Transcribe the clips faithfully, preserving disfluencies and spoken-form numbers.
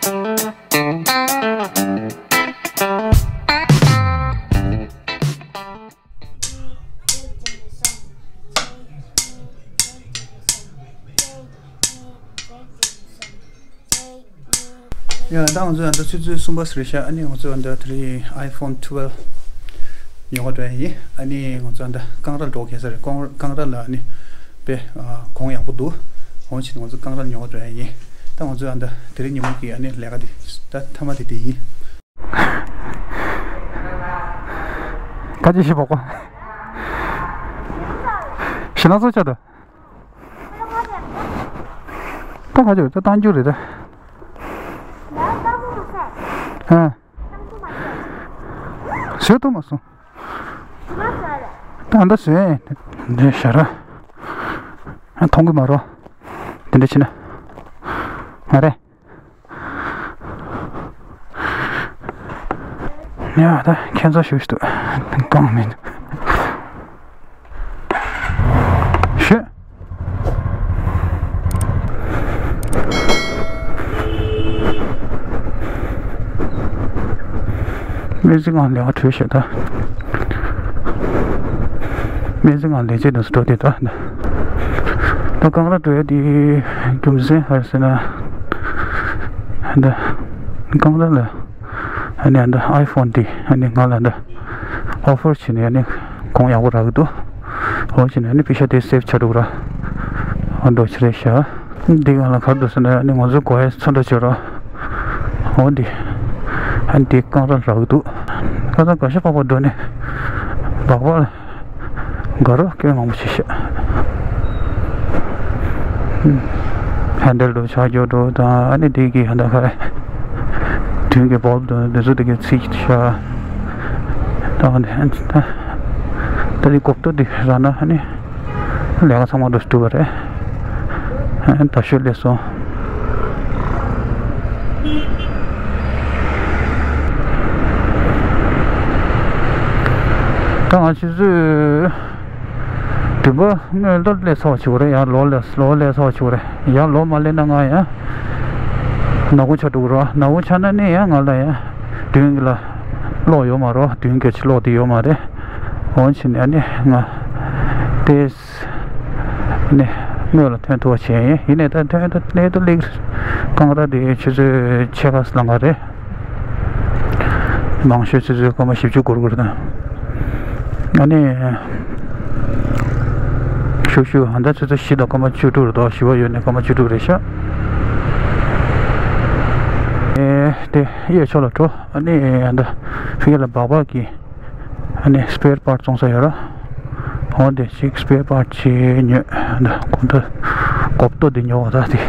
ཡ། ད་ང་ཚོ་ཨ་ད་ཆུ་ཚོད་གསུམ་པ་ཟེར་ཤག་ཨ་ནི་ང་ཚོ་ཨ་ད་དེ་རིང་iPhone twelve ཉོ་ག་འགྲོ་ཡ་ཡིན། ཨ་ནི་ང་ཚོ་ཨ་ད་ཀང་ར་འགྲོ་ག་ས་རེད། ཀང་ཀང་ར་ལ་ཨ་ནི་དཔེ་གོང་ཡག་པོ་འདུག་འོ་ཕྱིན་ང་ཚོ་ཀང་ར་ཉོ་ག་འགྲོ་ཡ་ཡིན། ད་ང་ཚོ་ཨ་ད་དེ་རིང་ཉིན་མོ་གི་ཨ་ནི་ལས་ཀ་དེ་ད་མཐའ་མ་དེ་དེ་ཡིན། ཁ་ཅིག་ཤི་བ་གོ། ཤི་ན་སོ་ཆ་ད། ད་ཁ་ཅིག་ད་བཏང་རྒྱུ་རེད་ད། ཨ། བཟོད་ཐུབ་མ་སོང་། ད་ད་བཟོད་འདི་ཞར་མཐོང་གི་མ་རོ། དེ་འདྲ་ཕྱིན་ན་ང་རེད། ཡ་ད་ཁྱེད་ཚོ་ཞུ་ཞུ་གང་མིན་ཞུ། སྨན་རྩིས་ཁང་ལས་ཀ་གྲོལ་ཤག་ད། སྨན་རྩིས་ཁང་ལས་བྱེད་དུ་འགྲོ་དེ་ད། ད་ཀང་ར་འགྲོ་ཡ་དེ་རྒྱུ་མཚན་ག་རེ་ཟེར་ན། ད་ཀང་ར་ལ་ཨ་ནི་ཨ་ད་iPhone་དེ་ཨ་ནི་ང་ལ་ད་offer་བྱས་ནས་ཨ་ནི་གོང་ཡག་པོ་རག་གི་འདུག་འོ་བྱས་ནས་ཨ་ནི་པེ་ཤ་དེ་save་བྱ་འགྲོ་གི་ར། འོ་འདྲ་བྱས་རེད་ཤག་འདི་གང་ལ་ག་རེ་འདུག་ཟེར་ན་ཨ་ནི་ང་ཚོ་གོ་ཡ་ཚོ་འདྲ་བྱས་ར། འོ་འདི་ཨ་ནི་དེ་ཀང་ར་རག་གི་འདུག་ཁ་སང་ག་ཤ་པགས་པ་འགྲོ་ནས་སྦག་སྦག་ལ། དགའ་རོགས་སྐད་མང་པོ་བྱེད་ཤག་ཧན་ཌལ་འགྲོ་ཆག་རྒྱོ་འགྲོ་དང་ཨ་ནི་དེ་གི་ཧན་ཌལ་ཁ་རེ་མདུན་གྱི་བོལ་དང་དེ་ཚོ་དེ་གི་ཚིག་ཤག་ད་ཨ་ནི་ད་ད་དེ་གོབ་ཏོ་དེ་ར་ན་ཨ་ནི་ལས་ཀ་ཚང་མ་འགྲོ་སུ་བ་རེད། ཨ་ནི་ད་ཤོད་ལས་སོང་། ད་ང་ཆུ་ཚོད་བདུན་པ་སྔོན་ལོ་སླེབས་ཚར་བ་བྱེད་དགོས་རེད། ཡང་ལོ་སླེབས་ལོ་སླེབས་ཚར་བ་བྱེད་དགོས་རེད། ཡང་ལོ་མ་སླེབས་ན་ང་ཡང་ནག་ཁུང་ཆགས་འགྲོ་གི་རེད། ནག་ཁུང་ཆགས་ན་ནི་ཡང་ང་ལ་ཡང་མདུན་གྱི་ལ་གློག་ཡོད་མ་རེད། མདུན་གྱི་ཕྱི་གློག་དེ་ཡོད་མ་རེད། འོ་བྱས་ནས་ཨ་ནི་ང་ཏོག་ཙམ་ནི་སྔོན་ལ་ཐོན་ཐུབ་པ་བྱས་ཡིན། ཡིན་ནའི་ད་ཐོན་ད་སླེབས་ད་སླེབས་ཀང་ར་དེ་ཆུ་ཚོད་ཕྱེད་ཀ་ལང་ག་རེད། མང་ཤོས་ཆུ་ཚོད་སྐར་མ་བཞི་བཅུ་འགོར་དགོས་རེད་ད། ཨ་ནི་ཤུག་ཤུག་ཧ་ད་ཆུ་ཚོད་བཞི་དང་སྐར་མ་བཅུ་དྲུག་རེད་དོ། བཞི་པ་ཡོལ་ནས་སྐར་མ་བཅུ་དྲུག་རེད་ཤག་ཨེ་དེ་གཡས་ཕྱོགས་ལ་འགྲོ། ཨ་ནི་ཧ་ད་ཕ་གི་ལ་སྦག་སྦག་གི་ཨ་ནི་spare part་བཙོང་ས་ཡོད་ར། འོ་དེ་ཞིག་spare part་ཅིག་ཉོས། ཨ་ད་གོང་ད་གོབ་ཏོ་དེ་ཉོ་བ་ད་དེ།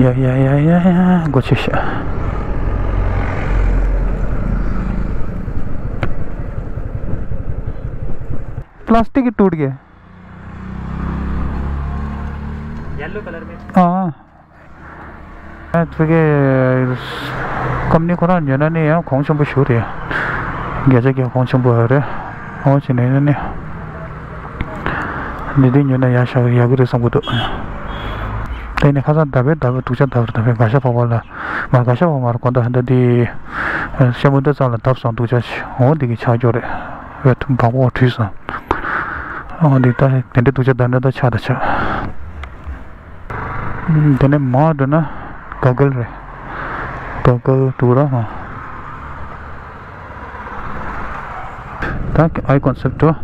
ཡ་ཡ་ཡ་ཡ་ཡ་སྒོ་ཕྱེ་ཤག प्लास्टिक की टूट गया। येलो कलर में। हाँ। ཨ་ཙི་གེ་ཀམ་ནི་ཁོ་རང་ཉོས་ན་ནི་ཡང་གོང་ཆེན་པོ་ཞིག་རེད། བརྒྱ་ཆ་བརྒྱ་གོང་ཆེན་པོ་རེད། འོ་བྱས་ནས་ནི་འདི་འདི་ཉོས་ན་ཡག་ཤག་ཡག་གི་རེད་བསམ་གི་འདུག་དེ་ནི་ཁ་སང་ད་བས་ད་བས་སྡུག་ཅག་ད་བས་ད་བས་ག་ཤ་བ་བ་ལ་མ་ག་ཤ་བ་མ་ར་གོ་ད་ཧ་ད་འདི་ཤ་མུ་ད་ཙང་ལ་བརྡབས་སོང་སྡུག་ཅག་ཅིག་འོ་འདི་གི་ཆག་རྒྱུ་རེད། བས་བག་པོ་བྲུས་སོང་། འོ་འདི་ད་དེ་འདྲ་སྡུག་ཅག་ད་འདྲ་ད་ཆག་ད་ཆག་དེ་ནས་མར་འགྲོ་ན་ག་གལ་རེད། ག་གལ་འདུག་ར་ཧ། ད་ཨའི་ཀོན་སེབ་འགྲོ།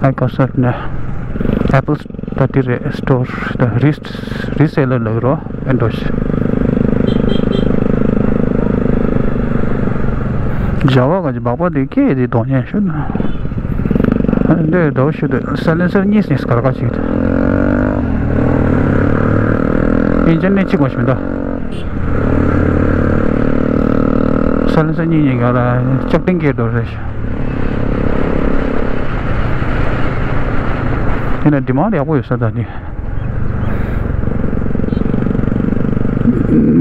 ཨའི་ཀོན་སེབ་ནས་ཨེ་པལ་ད་དེ་རེད། སི་ཊོར་ད་རི་རི་སེ་ལར་ལ་རོ་ཨེ་འགྲོ་ཤི། བྱ་བ་ག་ཅི་སྦག་སྦག་དེ་སྐད་དེ་གདོང་ཉན་ཤོད་ན། འདི་འདྲ་ཞིག་འདུག་སའི་ལེན་སར་གཉིས་ནས་གར་ག་ཅིག་ཨིན་ཇིན་ནི་གཅིག་པ་ཞིག་མི་འདུག་སའི་ལེན་སར་གཉིས་གཉིས་ག་ལ་ལྕགས་ཏིང་སྐད་འགྲོ་རེད་ཤག་དེ་ན་ཌི་མཱནཌ་ཡག་པོ་ཡོད་ས་ད་ནི།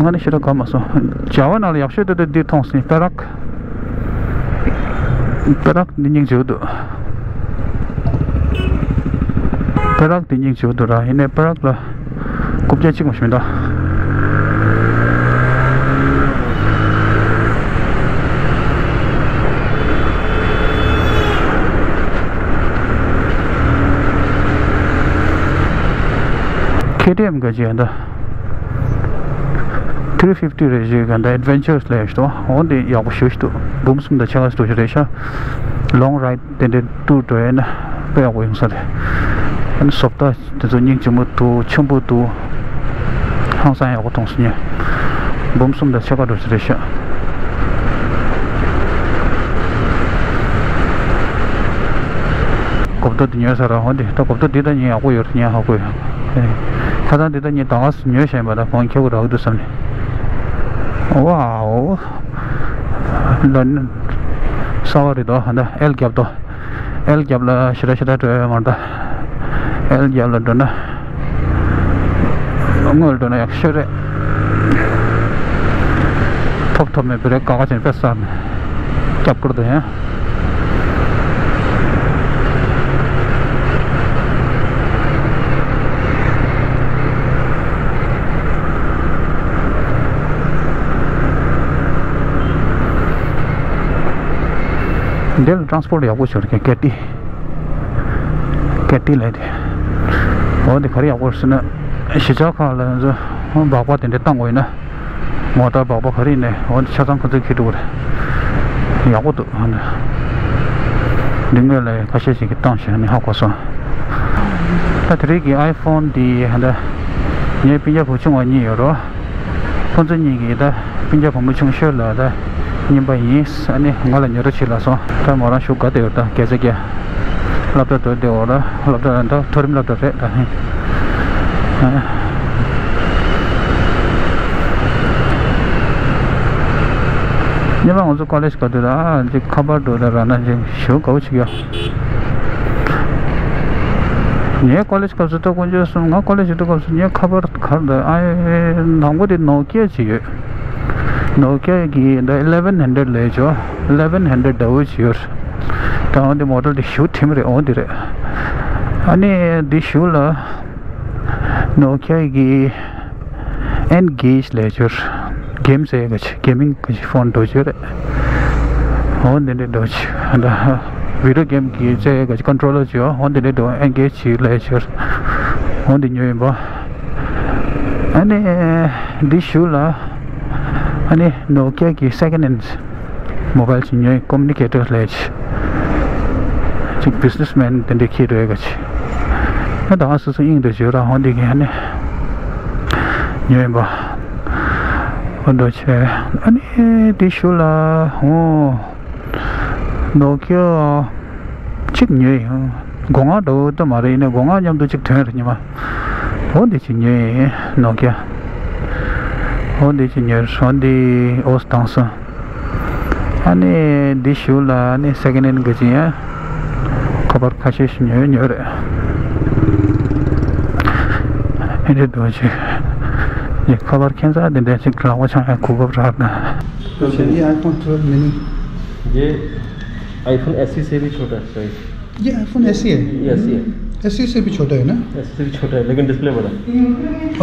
ང་ནི་ཞེ་དྲག་དགའ་མ་སོང་། ཇ་ཝ་ནང་ལ་ཡག་ཤོས་དེ་དེ་འདི་མཐོང་སོང་། པེ་རག་པེ་རག་འདི་སྙིང་རྗེ་པོ་འདུག་པ་རག་དེ་སྙིང་རྗེ་པོ་འདུག་ར། ཡིན་ནའི་པ་རག་ལ་རྐུབ་བཀྱག་གཅིག་མ་ཞིག་མི་འདུག་ཁེ་ཊི་ཨེམ་ག་ཅི་ཡང་ད། ཐི་རི་ཕིབ་ཊི་རེད་ཞིག་ག་འདི་ཨེ་ཌི་ཝེན་ཅར་ལབ་ཡག་ཞིག་འདུག་འོ་འདི་ཡག་པོ་ཞེ་པོ་ཞིག་འདུག་འབུམ་གསུམ་དང་ཕྱེད་ཀ་ཞིག་འདུག་ཞིག་རེད་ཤག་ལོང་རའེ་ཌི་དེ་འདྲའི་ཊུར་འགྲོ་ཡས་ན་དཔེ་ཡག་པོ་ཡོང་ས་རེད། ཨ་ནི་བཟོ་ལྟ་དེ་ཚོ་སྙིང་རྗེ་མོ་འདུག་ཆེན་པོ་འདུག་ཧང་སང་ཡག་པོ་མཐོང་སོང་ངས། འབུམ་གསུམ་དང་ཕྱེད་ཀ་འདྲ་ཞིག་རེད་ཤག་གོ་བརྡ་དེ་ཉོས་ས་ར་འོ་འདི་ད་གོ་བརྡ་འདི་ད་ཉན་ཡག་པོ་ཡོད་རེད། ཉན་ཧ་གོ་ཡོད། ཨེ། ཁ་སང་འདི་ད་ངས་ད་ག་སེ་ཉོས་བཞག་ཡིན་པ་ད་གོང་ཁྱེད་ཀྱི་རག་གི་འདུག་བསམ་ནས། ཝའོ། ད་ནི་གསར་པ་རེད་དོ། ད་ཨེལ་རྒྱབ་དོ། ཨེལ་རྒྱབ་ལ་ཞེ་དྲག་ཞེ་དྲག་འགྲོ་ཡོད་མ་རེད་ད། ཨེལ་རྒྱབ་ལ་འགྲོ་ན། སྔོན་ལ་འགྲོ་ན་ཡག་ཤོས་རེད། ཐོབ་ཐོབ་མེད་བི་རེག་ཀ་ཀ་ཅན་པེ་སར་ནས་རྒྱབ་སྐོར་དུ་ཡང་། འདི་ལ་ཊ་རན་སི་པོར་ཊི་ཡག་པོ་ཞིག་རེད། ཀེ་ཊི། ཀེ་ཊི་ལས་དེ། འོ་འདི་ག་རེ་ཡག་པོ་རེད་ཟེར་ན། གཞིས་ཆགས་ཁག་ལ་ཚོ་སྦག་སྦག་དེ་འདྲ་བཏང་དགོས་ཡིན་ན། མོ་ཊ་སྦག་སྦག་ག་རེ་ཡིན་ནའི་འོ་འདི་ཆ་ཚང་ཁོ་ཚོས་འཁྱེར་འགྲོ་གི་རེད། ཡག་པོ་འདུག་ཨ་ནི། འདི་སྔོན་ལ་ཁ་ཤས་ཤིག་གིས་བཏང་བཞག་ནི་ཧ་གོ་སོང་། ད་དེ་རིང་གི་ཨའི་ཕོན་འདི་ད་ངའི་སྤུན་ཀྱག་བུ་ཆུང་བ་གཉིས་ཡོད་རོ། ཁོ་ཚོ་གཉིས་ཀྱིས་ད་སྤུན་ཀྱག་བུ་མོ་ཆུང་ཤོས་ལ་ད་རྙིང་པ་ཡིན། ཨ་ནི་ང་ལ་ཉོ་རོགས་བྱེད་ལབ་སོང་། ད་མོ་རང་ཞེ་དྲག་དགའ་བསྡད་ཡོད། ད་སྐད་ཆ་རྒྱག་སློབ་གྲྭ་འགྲོ་བསྡད་ཡོད་ར། སློབ་གྲྭ་ད་མཐོ་རིམ་སློབ་གྲྭ་རེད་ད། ཨ། སྔོན་མ་ང་ཚོ་ཀོ་ལེཇ་སྐབས་དུས་ལ་ཨ་ཅིག་ཁ་པར་འགྲོ་ད་ར་ན་ཅིག་ཞེ་དྲག་དགའ་པོ་བྱེད་ཀྱི་ཡོད། ངའི་ཀོ་ལེཇ་སྐབས་སུ་ད་དཀོན་མཆོག་གསུམ། ང་ཀོ་ལེཇ་ཡོད་དུས་སྐབས་སུ་ངའི་ཁ་པར་ག་རེ་འདུག་ཨ། དང་པོ་དེ་ནོ་ཀི་ཡ་ཅིག་ཡོད། ནོ་ཀི་ཡ་གི་ད་ཨི་ལེ་ཝན་ཧན་ཌེཌ་ལབ་ཡག་ཅིག་ཨི་ལེ་ཝན་ཧན་ཌེཌ་འདྲ་བོ་ཅིག་ཡོད། ད་འོ་འདི་མོ་ཌེལ་དེ་ཞེ་དྲག་ཁྲིམས་རེད། འོ་འདི་རེད། ཨ་ནི་འདི་ཞེ་དྲག་ལ་ནོ་ཀི་ཡ་གི་ཨེན་གེཇ་ལབ་ཡག་ཅིག་ཡོད། གེམ་རྩེ་ཡག་གི་གེ་མིང་གི་ཕོན་འདྲ་བོ་ཅིག་རེད། འོ་འདི་འདྲ་འདྲ་བོ་ཅིག་ད་བི་ཌི་ཡོ་གེམ་གི་རྩེ་ཡག་གི་ཀོན་ཊོ་ལར་ཅིག་ཡོད། འོ་འདི་འདྲ་འདྲ་བོ་ཨེན་གེཇ་ཅིག་ལབ་ཡག་ཅིག་ཡོད། འོ་འདི་ཉོས་ཡིན་པ། ཨ་ནི་འདི་ཞེ་དྲག་ལ་ཨ་ནི་ནོ་ཀི་ཡ་གི་སེ་ཀེན་ཌ་ཧེན་ཌ་མོ་བཱལ་ཅིག་ཉོས། ཀོ་མུ་ནི་ཀེ་ཊར་ལབ་ཡག་ཅིག་བི་ཛི་ནེ་སི་མེན་དེ་འདྲས་འཁྱེར་འགྲོ་ཡག་གི་ཅིག་ད་ང་སོ་སོ་དབྱིངས་འདྲ་བོ་ཅིག་ཡོད་ར། འོ་འདི་གི་ཨ་ནི་ཉོས་ཡིན་པ། འོ་འདྲ་བོ་ཅིག་ཨ་ནི་འདི་ཞེ་དྲག་ལ་འོ་ནོ་ཀི་ཡ་གཅིག་ཉོས་ཡིན། སྒོ་ང་འདྲ་བོ་ད་མ་རེད། ཡིན་ནའི་སྒོ་ང་མཉམ་དུ་གཅིག་ཐོན་རེད་ཉི་མ། འོ་འདི་གཅིག་ཉོས་ཡིན་ནོ་ཀི་ཡ། འོ་འདི་གཅིག་ཉོས། འོ་འདི་ཨོ་སི་དང་སོང་། ཨ་ནི་འདི་ཞེ་དྲག་ལ་ཨ་ནི་སེ་ཀེན་ཌ་ཧེན་ཌ་གི་ཅིག་ཡང་ཁ་པར་ཁ་ཤས་ཤིག་ཉོས་ཉོས་རེད། ཨེ་འདྲ་འདྲ་བོ་ཅིག་ངས་ཁ་པར་ཁྱད་མཚར་དེ་འདྲ་ཅིག་ལག་པ་འཆང་ཡག་གོ་སྐབས་རག་ན། ये आईफोन ट्वेल्व मिनी। ये आईफोन एसई से भी छोटा है साइज। ये आईफोन एसई है? ये एसई है। एसई से भी छोटा है ना? एसई से भी छोटा है, लेकिन डिस्प्ले बड़ा है।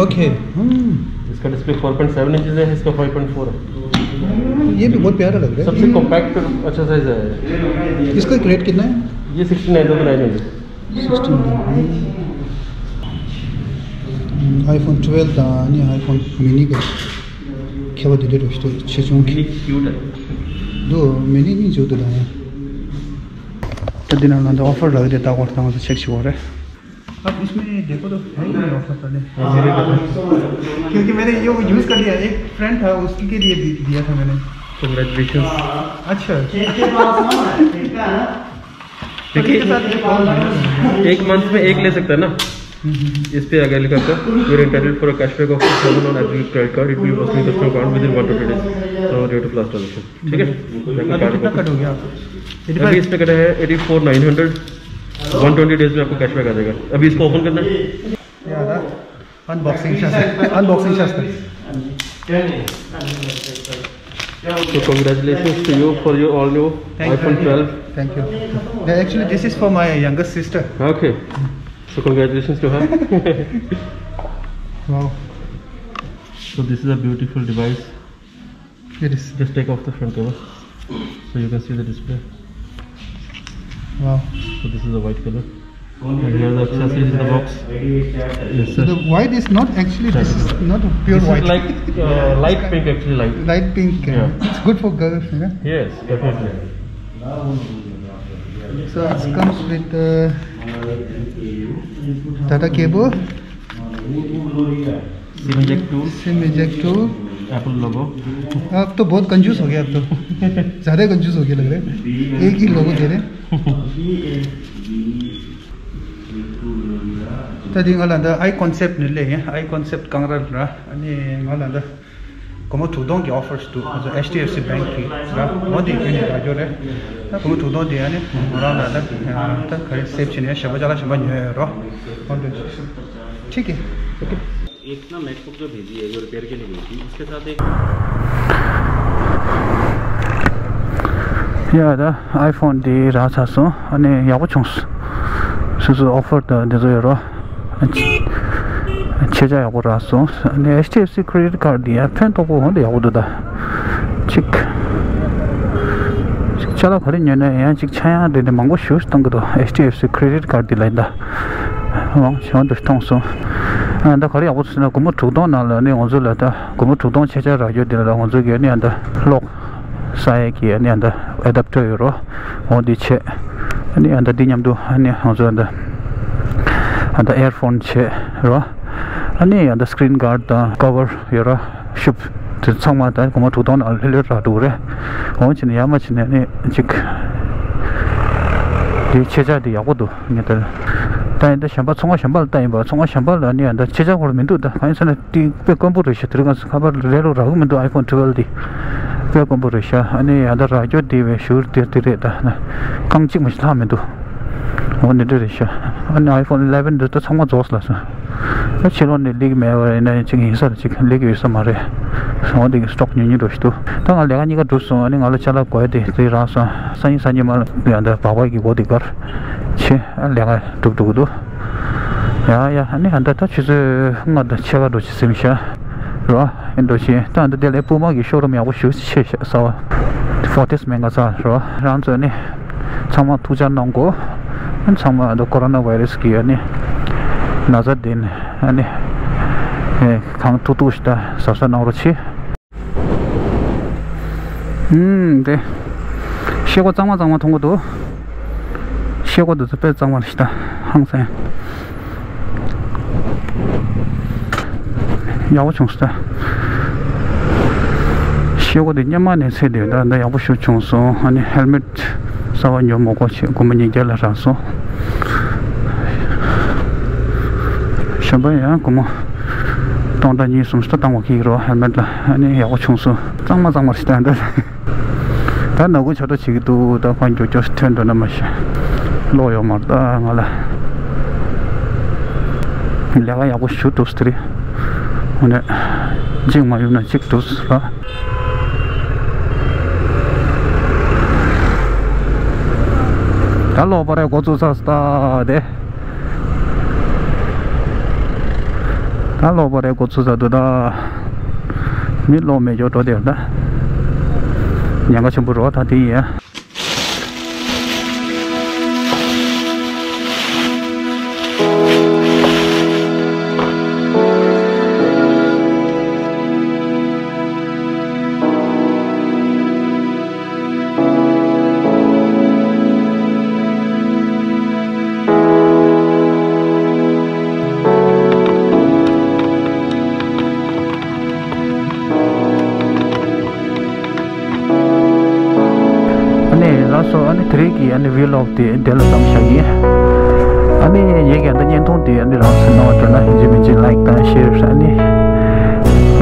ओके। हम्म। इसका display four point seven inches है, इसका फ़ाइव पॉइंट फ़ोर है। ये भी बहुत प्यारा लग रहा है। सबसे कॉम्पैक्ट अच्छा साइज है। इसका रेट कितना है? ये sixty nine thousand nine hundred. Sixty nine. IPhone twelve དང་ཨ་ནི་ཨའི་ཕོན་མི་ནི་གི་ཁྱད་པར་དེ་འདྲ་རེད་ཤག་ཆེ་ཆུང་གི། མི་ནི་ཁྱུ་ཊི་རེད། འདུག་མི་ནི་གཉིས་འཇུག་འདུག་ད་ཡང་། ད་འདི་ནང་ལ་འདི་ཨོ་ཕར་ལབ་ཡག་དེ་ལྟ་དགོས་རེད། ད་ང་ཚོ་ཅེག་བྱེད་དགོས་རེད། अब इसमें देखो तो है कि नहीं ऑफर पहले? हाँ, मेरे को। क्योंकि मैंने ये वो यूज़ कर लिया, एक फ्रेंड था, उसके लिए दि-, दिया था मैंने। कंग्रेचुलेशन। अच्छा। देखिए, इसके साथ एक और एक मंथ में एक ले सकता है ना। हम्म, हम्म, हम्म। इस पे अगर लिखा था, "You are entitled for a cashback of two thousand on every credit card, it will be personal customer account within one twenty days from date of last transaction।" ठीक है? अभी कितना कट हो गया आपका? अभी इस पे कटा है eighty four nine hundred. One twenty days में आपको कैशबैक आ जाएगा। अभी इसको ओपन करना है। अनबॉक्सिंग शास्त्र, अनबॉक्सिंग शास्त्र। So congratulations to you for your all new iPhone twelve। Thank you। Actually, this is for my youngest sister। Okay। So congratulations to her. Wow. So this is a beautiful device. It is. Just take off the front cover so you can see the display. Wow. So this is a white color. And here the accessories in the box. Yes, sir. The white is not actually, this is not a pure white. This is white. Like, uh, light pink, actually, light. Light pink. Yeah. It's good for girls, you know? Yes, definitely. So it comes with, uh, data cable. Sim eject tool. Sim eject tool. Apple logo. अब तो बहुत कंजूस हो गया, अब तो ज़्यादा ही कंजूस हो गया लग रहा है। एक ही लोगो दे रहे हैं। ད་འདི་ང་ལ་འདི་ཨའི་ཀོན་སེབ་ནས་སླེབས་ཡིན། ཨའི་ཀོན་སེབ་གངས་རི་ར། ཨ་ནི་ང་ལ་འདི་སྒོར་མོ་དྲུག་སྟོང་གི་ཨོ་ཕར་འདུག་ཨེཆ་ཌི་ཨེཕ་སི་བྷེང་གི་ར། འོ་འདི་ཡིན་ནི་ར་ཡོད་རེད། ད་སྒོར་མོ་དྲུག་སྟོང་འདི་ཨ་ནི་ང་རང་ལ་ད་ད་ག་རེ་སེབ་བྱས་ནས་ཞེ་པོ་ཅ་ལག་གཞན་པ་ཉོ་ཡོད་རོ། འོ་འདི་ཁྲིག་གི། ཨོ་ཁེ། एक ना मैकबुक जो भेजी है, जो रिपेयर के लिए भेजी, उसके साथ एक ཡ་ད་ཨའི་ཕོན་འདི་རག་ཚར་སོང་། ཨ་ནི་ཡག་པོ་བྱུང་། སོ་སོའི་ཨོ་ཕར་དང་འདི་ཚོ་ཡོད་རོ། ཆེ་ཆ་ཡག་པོ་རག་སོང་། ཨ་ནི་ཨེཆ་ཌི་ཨེཕ་སི་ཁེ་རེ་ཌིཊ་ཁཌ་འདི་ཡང་ཕན་ཐོགས་པོ་འོང་དུ་ཡག་པོ་འདུག་ད་ཅིག་ཅིག་ཅ་ལག་ག་རེ་ཉོས་ན་ཡང་ཅིག་ཆག་ཡང་འདི་འདྲ་མང་པོ་ཞེ་པོ་གཏོང་གི་འདུག་ཨེཆ་ཌི་ཨེཕ་སི་ཁེ་རེ་ཌིཊ་ཁཌ་འདི་ལ་ཡིན་ད། འོང་བྱོན་དུ་གཏོང་སོང་། ཨ་ད་ག་རེ་ཡག་པོ་ཟེར་ན་སྒོར་མོ་དྲུག་སྟོང་ནང་ལ་ནི་ང་ཚོ་ལ་ད་སྒོར་མོ་དྲུག་སྟོང་ཆེ་ཆ་རག་རྒྱུ་འདི་ལ་ང་ཚོ་གི་ནི་ཨ་ད་གློག་ས་ཡ་གི་ནི་ཨ་ད་ཨེ་ཌབ་ཊར་ཡོད་རོ། འོ་འདི་བྱས། ཨ་ནི་ཨ་ད་འདི་མཉམ་དུ་ཨ་ནི་ང་ཚོ་ཨ་ད་ཨ་ད་ཨེར་ཕོན་བྱས་རོ། ཨ་ནི་ཨ་ད་སི་ཀི་རིན་གཱཌ་དང་ཀ་བར་ཡོད་རོ། ཤུབ་དེ་ཚང་མ་ད་སྒོར་མོ་དྲུག་སྟོང་ནང་ལྷོད་ལྷོད་རག་འགྲོ་གི་རེད། འོ་བྱས་ནས་ཡར་མར་བྱས་ནས་ཨ་ནི་ཅིག་འདི་ཆེ་ཆ་འདི་ཡག་པོ་འདུག་ངས་ལྟར། ད་ཡིན་ད་གཞན་པ་ཚོང་ཁང་གཞན་པ་ལ་ལྟ་ཡིན་པ། ཚོང་ཁང་གཞན་པ་ལ་ནི་ཡང་ད་ཆེ་ཆ་སྐོར་མི་འདུག་ད་གང་ཡིན་ཟེར་ན་དེ་དཔེ་དཀོན་པོ་རེད་ཤག་དེ་རིང་ཁ་པར་རེད་ལོ་རག་གི་མི་འདུག་ཨའི་ཕོན་ཊུ་ཝེལ་དེ་དཔེ་དཀོན་པོ་རེད་ཤག་ཨ་ནི་ཡང་ད་རག་རྒྱུ་དེ་བས་ཞུ་དེ་དེ་རེད། ད་རྐང་གཅིག་མ་ཞིག་ལྷག་མི་འདུག་འོ་འདི་འདྲ་རེད་ཤག་ཨ་ནི་ཨའི་ཕོན་ཨི་ལེ་ཝན་འདི་ད་ཚང་མ་རྫོགས་ལ་སོང་། ད་ཕྱི་ལོགས་ནས་ལིག་མེད་པ་ཡིན་ན་ཡང་གཅིག་ཡིན་ས་རེད། གཅིག་ལིག་ཡོད་ས་མ་རེད། འོ་འདི་གི་སི་ཊོག་ཉུང་ཉུང་འགྲོ་ཞིག་འདུག་ད་ང་ལས་ཀ་གཉིས་ཀ་གྲུབ་སོང་། ཨ་ནི་ང་ལ་ཅ་ལག་དགོས་དེ་དེ་རག་སོང་། སང་ཉིན་སང་ཉིན་མ་ལ་ཡང་ད་སྦག་སྦག་གི་འོ་དེ་གར་ཆེ་ཨ་ལས་ཀ་གྲུབ་འགྲོ་གི་འདུག་ཡ་ཡ། ཨ་ནི་ཨ་ད་ད་ཆུ་ཚོད་ལྔ་དང་ཕྱེད་ཀ་འགྲོ་ཆེ་ཟིན་ཤག་རོ། ཨེ་འགྲོ་ཆེ་ད་ཨ་ད་དེ་ལས་པུ་མ་གི་ཤོ་རུམ་ཡག་པོ་ཞེ་པོ་ཆེ་ཤག་ས་བ་ཕོར་ཊིས་མེ་གྷ་ས་རོ། རང་ཚོ་ནི་ཚང་མ་ཐུགས་ཅག་གནང་དགོས། ཨ་ཚང་མ་ཨ་ད་ཀོ་རོ་ན་བྷའི་ར་སི་གི་ཨ་ནི་ན་ཚ་དེ་ནི་ཨ་ནི་ཨེ་གང་ཐུབ་ཐུབ་ཞིག་ད་གཟབ་གཟབ་གནང་རོགས་བྱེད། ཨུམ། དེ་ཤེལ་སྒོ་གཙང་མ་གཙང་མ་མཐོང་གི་འདུག་ཤེལ་སྒོ་འདི་ཚོ་དཔེ་གཙང་མ་རེད་ཤག་ད་ཧང་སང་། ཡག་པོ་བྱུང་སོང་ད། ཤེལ་སྒོ་འདི་སྔོན་མ་ནས་ཚད་དེ་ད་ད་ཡག་པོ་ཞིག་བྱུང་སོང་། ཨ་ནི་ཧེལ་མེཊ་གསར་པ་ཉོ་མི་དགོས་བྱས་སྒོར་མོ་ཉིས་བརྒྱ་ལ་རག་སོང་། གཞན་པ་ཡང་སྒོར་མོ་སྟོང་ཕྲག་གཉིས་གསུམ་ཞིག་ད་བཏང་བ་གི་རོ། ཧེལ་མེཊ་ལ་ཨ་ནི་ཡག་པོ་བྱུང་སོང་། གཙང་མ་གཙང་མ་རེད་ཤག་ད་ད། ད་ནག་ཁུང་ཆགས་འགྲོ་བྱེད་ཀྱི་འདུག་ད་ཕར་མགྱོགས་མགྱོགས་ཐོན་འགྲོ་ན་མ་ཤེས། གློག་ཡོད་མ་རེད་ད་ང་ལ། ལས་ཀ་ཡག་པོ་ཞེ་པོ་འགྲུབ་སོང་དེ་རིང་། དངོས་གནས། གཅིག་མ་ཡོང་ན་གཅིག་འགྲུབ་སོང་ར། ད་གློག་པར་རེ་འགོ་བཙུགས་ཚར་སོང་ད་དེ། ད་གློག་པར་རེ་འགོ་ཚུགས་ཚར་འདུག་ད། མི་གློག་མེད་ཀྱོག་འགྲོ་བསྡད་ཡོད་ད། ཉེན་ཁ་ཆེན་པོ་རེད་ད་དེ་ཡིན་ཡ། ཨ་ནི་ལགས་སོ། ཨ་ནི་དེ་རིང་གི་ཨ་ནི་བི་ལོག་དེ་འདི་ལ་མཚམས་བཞག་གི། ཨ་ནི་ངེད་ཀྱི་ཨ་ནི་བརྙན་ཐུང་དེ་ཨ་ནི་རང་ཚོའི་སྣང་བ་འགྲོ་ན་ཡིན་གཅིག་མིན་གཅིག་ལའིཀ་དང་ཤེར། ཨ་ནི་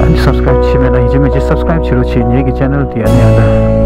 ཨ་ནི་སབ་སི་ཀ་རེབ་བྱས་མེད་ན་ཡིན་གཅིག་མིན་གཅིག་སབ་སི་ཀ་རེབ་བྱེད་རོགས་བྱེད། ངེད་ཀྱི་ཅེ་ནལ་དེ་ཨ་ནི་ཨ་ནི།